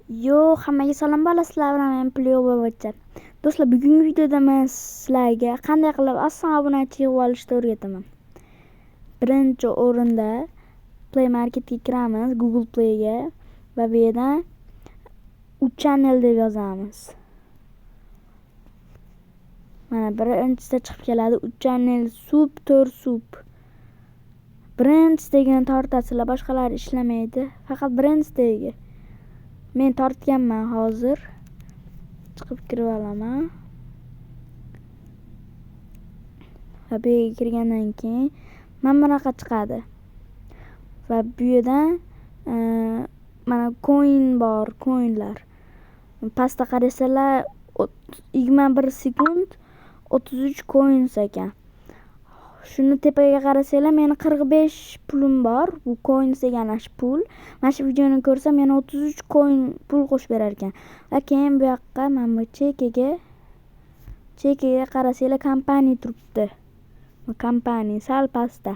Yo, hammaga salom bolalar, sizlar bilan men Pleo Bobocha. Do'stlar, bugungi videoda men sizlarga qanday qilib oson obunachi yig'ib olishni o'rgataman. Birinchi o'rinda Play Marketga kiramiz, Google Playga va bu yerdan Uchannel deb yozamiz. Mana birinchisida chiqib keladi Uchannel sub 4 sub. Birinchisidagini tortasizlar, boshqalari ishlamaydi. Faqat birinchisidagi. Men tortganman hozir. Chiqib kirib olaman. Va bu yerga kirgandan keyin mana bunaqa chiqadi. Va bu yerdan mana coin bor, coinlar. Pastda qarasalar 21 sekund 33 coins ekan. Shuni tepaga qarasanglar, meni 45 pulim bor. Bu coins degani shu pul. Mana shu videoni ko'rsam, yana 33 coin pul qo'shib berar ekan. Va keyin bu yoqqa mana bu chekiga qarasanglar, kompaniya turibdi. Bu kompaniya sal pastda.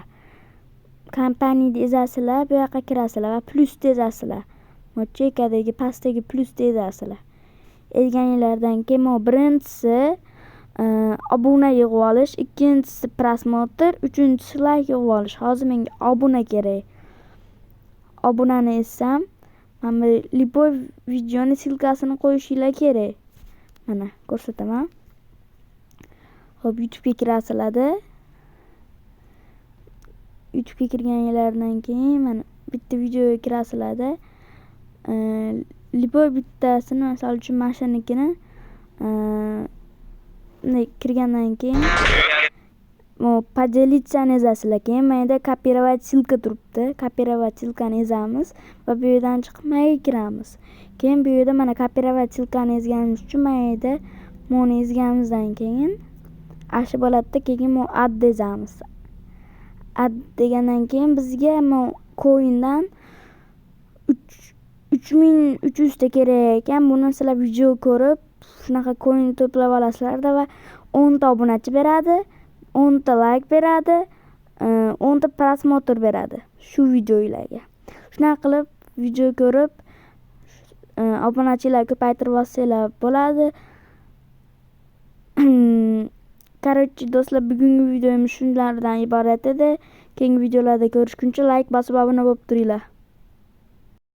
Kompaniyani ezasizlar, bu yoqqa kirasizlar va plyusni ezasizlar. Bu chekadagi pastdagi plyusni ezasizlar. Ezganinglardan keyin bu birinchisi obuna yig'ib olish, ikkinchisi prosmotr, uchinchisi layk yig'ib olish. Hozir menga obuna kerak. Obunani ezsam, mana bu любой videoni ссылкасini qo'yishinglar kerak. Mana ko'rsataman. Xo'p, YouTube'ga kirasizlarda. YouTube'ga kirganinglardan keyin mana bitta videoga kirasizlarda. Любой bittasini, misol uchun mana shunikini kirgandan keyin поделиться ezasizlar. Keyin mana yerda копировать ссылка turibdi. Копировать ссылкani ezamiz va bu yerdan chiqib maga kiramiz. Keyin bu yerda mana копировать ссылкani ezganimiz uchun mana yerda buni ezganimizdan keyin ashu bo'ladida, keyin bu add ezamiz. Add degandan keyin bizga coindan 3300 ta kerak ekan. Buni sizlar video ko'rib shunaqa coin to'plab olasizlarda va 10 ta obunachi beradi, 10 ta layk beradi, 10 ta prosmotr beradi shu videolarga. Shunaqa qilib video ko'rib obunachilar ko'paytirib olsanglar bo'ladi. Короче, do'stlar, bugungi videomiz shunlardan iborat edi. Keyingi videolarda ko'rishguncha layk bosib obuna bo'lib turinglar.